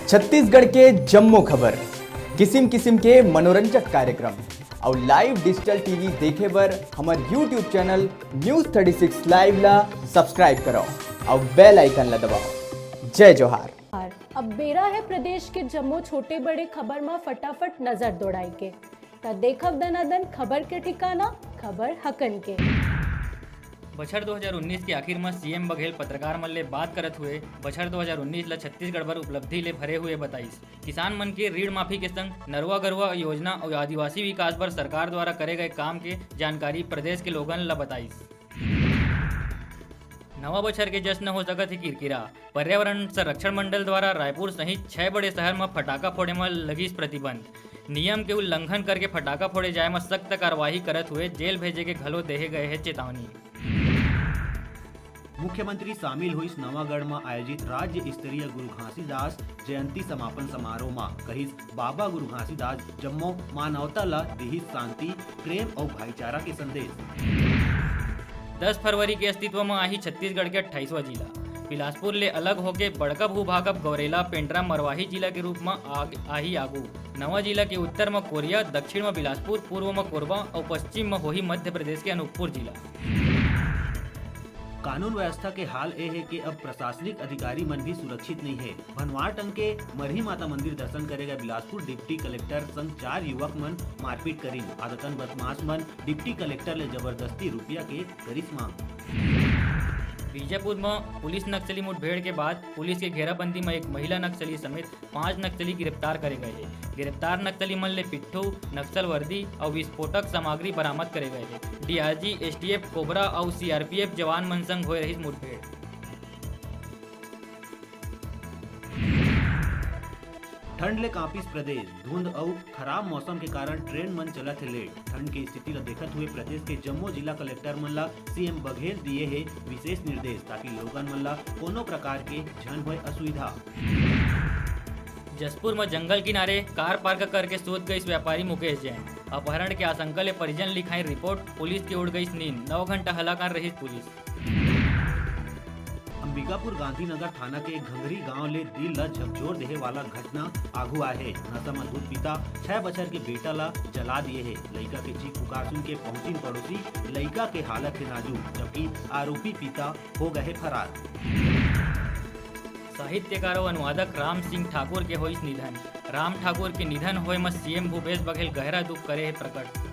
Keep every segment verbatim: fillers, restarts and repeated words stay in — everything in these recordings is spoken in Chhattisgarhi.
छत्तीसगढ़ के जम्मो खबर, किसिम किसिम के मनोरंजक कार्यक्रम अउ live digital T V देखे बर हमर YouTube channel News thirty six Live ला subscribe करव अउ bell icon ला दबाव। जय जोहार। अब बेरा हे प्रदेश के जम्मो छोटे बड़े खबर म फटाफट नजर दौड़ाए के। त देखव दनादन खबर के ठिकाना, खबर हकन के। बछर दो हज़ार उन्नीस के आखिर म सीएम बघेल पत्रकार मन ले बात करत हुए बछर दो हज़ार उन्नीस ल छत्तीसगढ़ बर उपलब्धि ले भरे हुए बताइस। किसान मन के ऋण माफी के संग नरवा गरवा योजना अउ आदिवासी विकास बर सरकार द्वारा करे गए काम के जानकारी प्रदेश के लोगन ल बताइस। नवा बछर के जश्न हो सकत हे किरकिरा। पर्यावरण संरक्षण मंडल द्वारा रायपुर सहित छह बड़े शहर म फटाका फोड़े म लगिस प्रतिबंध। नियम के उल्लंघन करके फटाका फोड़े जाए म सख्त कार्रवाई करत हुए जेल भेजे के घलो देहे गए हे चेतावनी। मुख्यमंत्री शामिल होइस नवागढ़ म आयोजित राज्य स्तरीय गुरु घासीदास जयंती समापन समारोह म, कहिस बाबा गुरु घासीदास जम्मो मानवता ल दिहिस शांति, प्रेम अउ भाईचारा के संदेश। दस फरवरी के अस्तित्व म आही छत्तीसगढ़ के अट्ठाईसवां जिला। बिलासपुर ले अलग होके बड़का भूभाग अब गौरेला, पेंड्रा, मरवाही जिला के रूप म आग-, आही आगू। नवा जिला के उत्तर म कोरिया, दक्षिण म बिलासपुर, पूर्व म कोरबा अउ पश्चिम म होही मध्य प्रदेश के अनूपपुर जिला। कानून व्यवस्था के हाल ए हे कि अब प्रशासनिक अधिकारी मन भी सुरक्षित नइ हे। भनवार टंके मरही माता मंदिर दर्शन करे गए बिलासपुर डिप्टी कलेक्टर संग चार युवक मन मारपीट करिन। आदतन बदमाश मन डिप्टी कलेक्टर ले जबरदस्ती रुपया के करिस मांग। बीजापुर म पुलिस नक्सली मुठभेड़ के बाद पुलिस के घेराबंदी म एक महिला नक्सली समेत पांच नक्सली गिरफ्तार करे गए हे। गिरफ्तार नक्सली मन ले पिट्ठू, नक्सल वर्दी अउ विस्फोटक सामग्री बरामद करे गए हे। डीआरजी, एसटीएफ, कोबरा अउ सीआरपीएफ जवान मन संग होए रहिस मुठभेड़। ठंड ले कांपिस प्रदेश। धुंध अउ खराब मौसम के कारण ट्रेन मन चलत हे लेट। ठंड के स्थिति ल देखत हुए प्रदेश के जम्मो जिला कलेक्टर मन ल सीएम बघेल दिए हे विशेष निर्देश, ताकि लोगन मन ल कोनो प्रकार के झन होए असुविधा। जशपुर म जंगल किनारे कार पार्क करके सूत गइस व्यापारी मुकेश जैन। अपहरण के आशंका ले परिजन लिखाई रिपोर्ट, पुलिस के उड़ गइस नींद, नौ घंटा हलाकान रहिस पुलिस। अंबिकापुर गांधीनगर थाना के घंघरी गांव ले दिल ल झकझोर देहे वाला घटना आघू आए हे। नशा म धुत पिता छह बछर के बेटा ल जला दिए हे। लइका के चीख पुकार सुन के पहुंचिन पड़ोसी, लइका के हालत हे नाजुक, जबकि आरोपी पिता हो गए हे फरार। साहित्यकार अउ अनुवादक राम सिंह ठाकुर के होइस निधन। राम ठाकुर के निधन होए म सीएम भूपेश बघेल गहरा दुख करे हे प्रकट।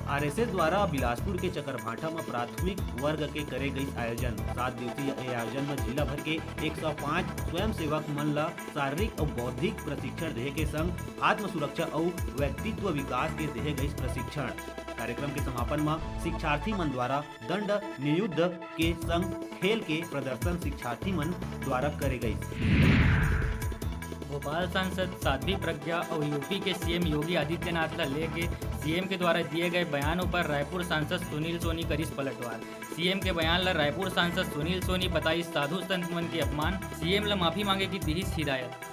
आरएसएस द्वारा बिलासपुर के चकरभाठा म प्राथमिक वर्ग के करे गइस आयोजन। सात दिवसीय ए आयोजन म जिला भर के एक सौ पाँच स्वयंसेवक मन ल शारीरिक अउ बौद्धिक प्रशिक्षण देहे के संग आत्म सुरक्षा अउ व्यक्तित्व विकास के देहे गइस प्रशिक्षण। कार्यक्रम के समापन म शिक्षार्थी मन द्वारा दंड नियुद्ध के संग खेल के प्रदर्शन शिक्षार्थी मन द्वारा करे गइस। भोपाल सांसद साध्वी प्रज्ञा अउ यूपी के सीएम योगी आदित्यनाथ ला लेके सीएम के द्वारा दिए गए बयान ऊपर रायपुर सांसद सुनील सोनी करिस पलटवार। सीएम के बयान ला रायपुर सांसद सुनील सोनी बताइस साधु संत मन के अपमान, सीएम ला माफी मांगे की दिहिस हिदायत।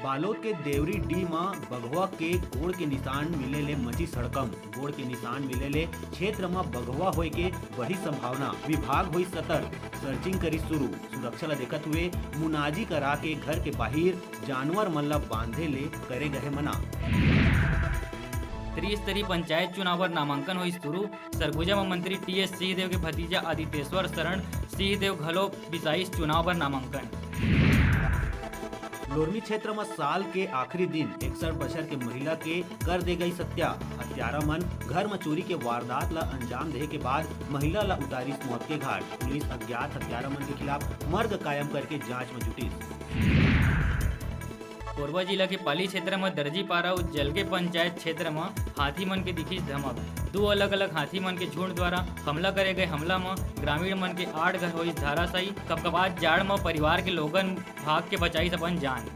बालोद के देवरी डी म बघवा के गोड़ के निशान मिले ले मचिस हड़कंप। गोड़ के निशान मिले ले क्षेत्र म बघवा होए के बड़ी संभावना। विभाग होइस सतर्क, सर्चिंग करिस शुरू। सुरक्षा ल देखत हुए मुनाजी करा के घर के बाहिर जानवर मन ल बांधे ले करे गए मना। त्रिस्तरीय पंचायत चुनाव बर नामांकन होइस शुरू। सरगुजा म मंत्री टीएस सिंहदेव के भतीजा आदित्येश्वर शरण सिंहदेव घलो बिसाइस चुनाव बर नामांकन। लोरमी क्षेत्र म साल के आखिरी दिन इकसठ बछर के महिला के कर दे गई हत्या। हत्यारा मन घर म चोरी के वारदात ल अंजाम देहे के बाद महिला ल उतारिस मौत के घाट। पुलिस अज्ञात हत्यारा मन के खिलाफ मर्ग कायम करके जांच म जुटिस। कोरबा जिला के पाली क्षेत्र म दर्जीपारा अउ जलगे पंचायत क्षेत्र म हाथी मन के दिखिस धमक। दू अलग-अलग हाथी मन के झुंड द्वारा हमला करे गए हमला म ग्रामीण मन के आठ घर होइस धराशायी। कपकपात जाड़ म परिवार के लोगन भाग के बचाइस अपन जान।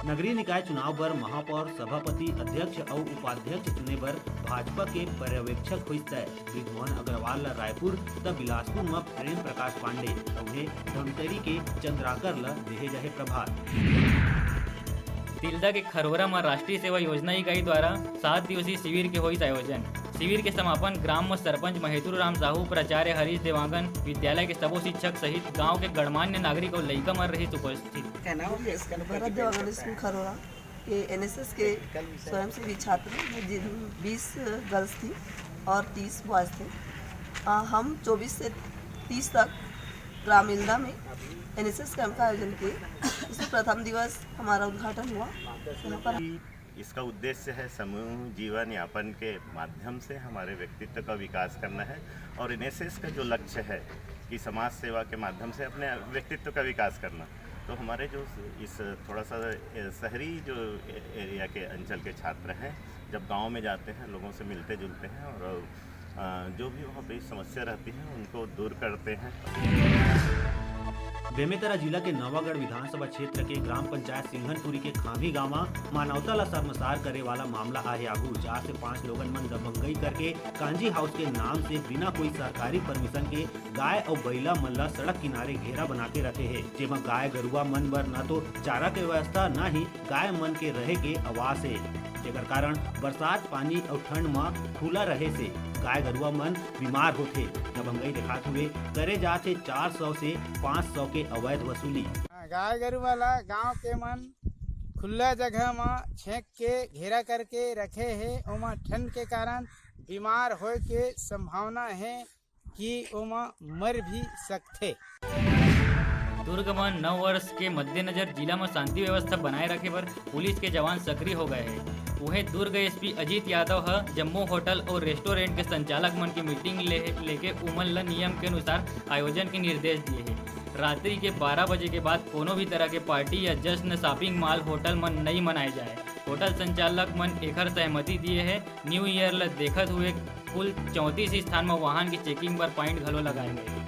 नगरीय निकाय चुनाव बर महापौर, सभापति, अध्यक्ष अउ उपाध्यक्ष चुने बर भाजपा के पर्यवेक्षक होइस तय। ब्रिजमोहन अग्रवाल ल रायपुर त बिलासपुर म प्रेम प्रकाश पांडे अउ हे धमतरी के चंद्राकर ल देहे जाहे प्रभार। तिल्दा के खरोरा म राष्ट्रीय सेवा योजना इकाई द्वारा सात दिवसीय शिविर के होइस आयोजन। शिविर के समापन ग्राम म सरपंच महेंद्र राम साहू, प्राचार्य हरीश देवांगन, विद्यालय के सबो शिक्षक सहित गांव के गणमान्य नागरिक अउ लइका मन रहिस उपस्थित। भरत देवांगन स्कूल खरोरा के एनएसएस के स्वयंसेवी छात्र, जिन बीस गर्ल्स थी और तीस बॉयज थे। आ, हम चौबीस से तीस तक ग्राम इल्दा में एनएसएस कैंप का आयोजन किए, जिसमें प्रथम दिवस हमारा उद्घाटन हुआ। यहाँ पर इसका उद्देश्य है समूह जीवन यापन के माध्यम से हमारे व्यक्तित्व का विकास करना है और एनएसएस का जो लक्ष्य है कि समाज सेवा के माध्यम से अपने व्यक्तित्व का विकास करना। तो हमारे जो इस थोड़ा सा शहरी जो एरिया के अंचल के छात्र हैं, जब गांव में जाते हैं, लोगों से मिलते जुलते हैं और जो भी वहाँ पे समस्या रहती है उनको दूर करते हैं। बेमेतरा जिला के नवागढ़ विधानसभा क्षेत्र के ग्राम पंचायत सिंघनपुरी के खांवी गांव म मानवता ला शर्मसार करे वाला मामला आए आगू, जहां से पांच लोगन मन दबंगई करके कांजी हाउस के नाम से बिना कोई सरकारी परमिशन के गाय अउ बइला मन ला सड़क किनारे घेरा बना के रखे हे, जेमा गाय गरुआ मन बर न तो चारा के व्यवस्था, न ही गाय मन के रहे के आवास हे, जेकर कारण बरसात पानी अउ ठंड म खुला रहे से गाय गरुआ मन बीमार होथे। दबंगई देखात हुए करे जात हे चार सौ से पाँच सौ के अवैध वसूली। गाय गरुआ ला गांव के मन खुला जगह म छेंक के घेरा करके रखे हे, ओमा ठंड के कारण बीमार होए के संभावना हे कि ओमा मर भी सकथे। दुर्ग म नववर्ष के मद्देनजर जिला म शांति व्यवस्था बनाए रखे बर पुलिस के जवान सक्रिय हो गए हे। उहें दुर्ग एसपी अजीत यादव ह जम्मो होटल अउ रेस्टोरेंट के संचालक मन के मीटिंग ले लेके उमन ल नियम के अनुसार आयोजन के निर्देश दिए हे। रात्रि के बारह बजे के बाद कोनो भी तरह के पार्टी या जश्न शॉपिंग मॉल होटल मन नइ मनाए जाए। होटल संचालक मन एखर सहमति दिए हे। न्यू ईयर ल देखत हुए कुल चौंतीस स्थान म वाहन के चेकिंग बर पॉइंट घलो लगाए गए।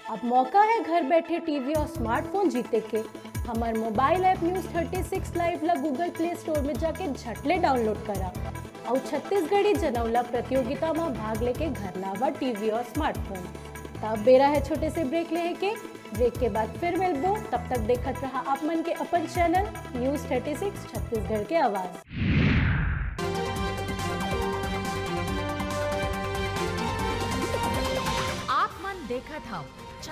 अब मौका है घर बैठे टीवी और स्मार्टफोन जीते के। हमार mobile app news thirty six live ला गूगल प्ले स्टोर में जाके झटले डाउनलोड करा और छत्तीसगढ़ी जनौला प्रतियोगिता में भाग लेके घर लावा टीवी और स्मार्टफोन। तब बेरा है छोटे से ब्रेक लेहे के। ब्रेक के बाद फिर मिलबो, तब तक देखत रहा आप मन के अपन channel news thirty six Chhattisgarh के आवाज। आप मन देखत हव